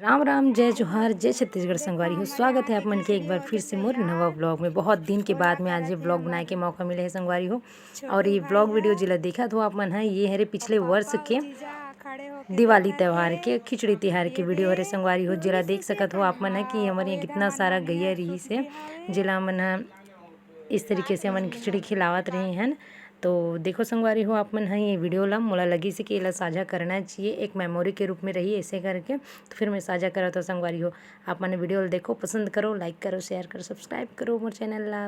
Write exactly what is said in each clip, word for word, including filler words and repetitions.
राम राम, जय जोहार, जय छत्तीसगढ़ संगवारी हो। स्वागत है आप मन के एक बार फिर से मोर नवा ब्लॉग में। बहुत दिन के बाद में आज ये ब्लॉग बनाए के मौका मिले है संगवारी हो। और ये ब्लॉग वीडियो जिला देखत हो आप मन है, ये हरे पिछले वर्ष के दिवाली त्यौहार के खिचड़ी तिहार के वीडियो हरे संगवारी हो। जिला देख सकत हो आप मन है कि हमर यहाँ कितना सारा गैया रहिस है, जिला मन है इस तरीके से हमन खिचड़ी खिलावत रहे हन। तो देखो संगवारी हो, आप मन ह ये वीडियो ला, मोला लगिस कि एला साझा करना चाहिए, एक मेमोरी के रूप में रही ऐसे करके, तो फिर मैं साझा करत हो संगवारी हो। आप मन वीडियो ला देखो, पसंद करो, लाइक करो, शेयर करो, सब्सक्राइब करो मोर चैनल ला।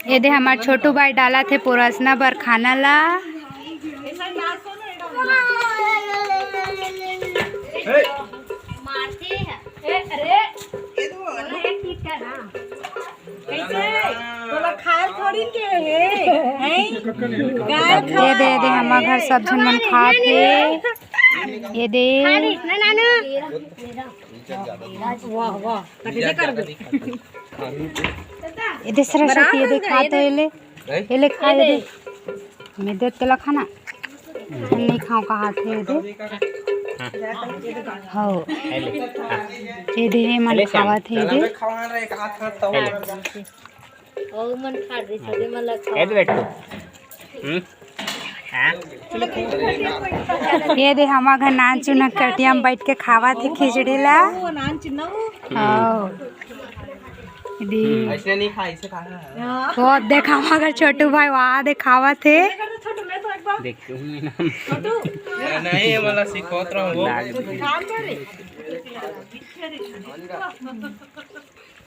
ये दे हमार छोटू भाई डालत हे परोसना बर खाना ला। कैसे? तोला खाए थोड़ी के हे, हैं? गाय ये दे, ये दे, हमार घर सब झन मन खात हे। ये दे। वाह, वाह। कटे कर दे। ये दे सरस्वती, ये दे खा तो ये ले। ये ले खा, ये दे। मैं दे तेला खाना। नहीं खाओ कहा थे ये दे। हाँ। ये दे, ये मन खावा थे ये दे। ओ मन खा दे, सदे मन ला खा। ए दे बेटू। हम्म। हाँ। ये दे, हमार घर नान चुना कटिया में बैठ के खावा थे खिचड़ी ला। ओ, नान चुना वो। हाँ। दे। ऐसे नहीं खा, ऐसे खाना है। वो देख, हमार घर छोटू भाई वहाँ देखावा थे। देखते हूँ मैं ना। नहीं, ये वाला सिखोत रहा हूँ। काम करे।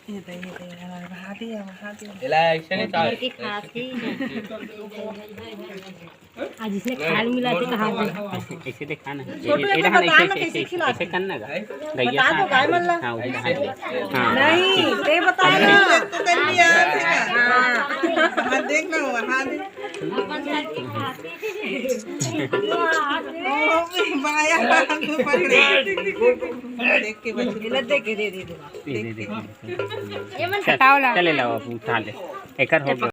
ये दे, ये दे, वहाँ दे, वहाँ दे। एला ऐसे नहीं चाहे। की खासी है। आज इसने खाल मिला के कहा दे। ऐसे, ऐसे दिखा ना। छोटू, ये, एक ये बार रहा ना, बता ऐसे, ना, ऐसे, कैसे ऐसे, खिलाते ऐसे हैं? करना का। गैया बता दो, का। गाय मल्ला। हाँ, वो ऐसे। हाँ। नहीं, ये बता ना। तो कर लिया। हाँ। हाँ, देख ना, वहाँ देख। ओ, बाया हाथ में पकड़े। देख के बच्चे। गलत देख के दे दे दो। दे, दे, दे। ये मन हटाओ ला। चले लाओ, अब उठा ले। एकर हो गया।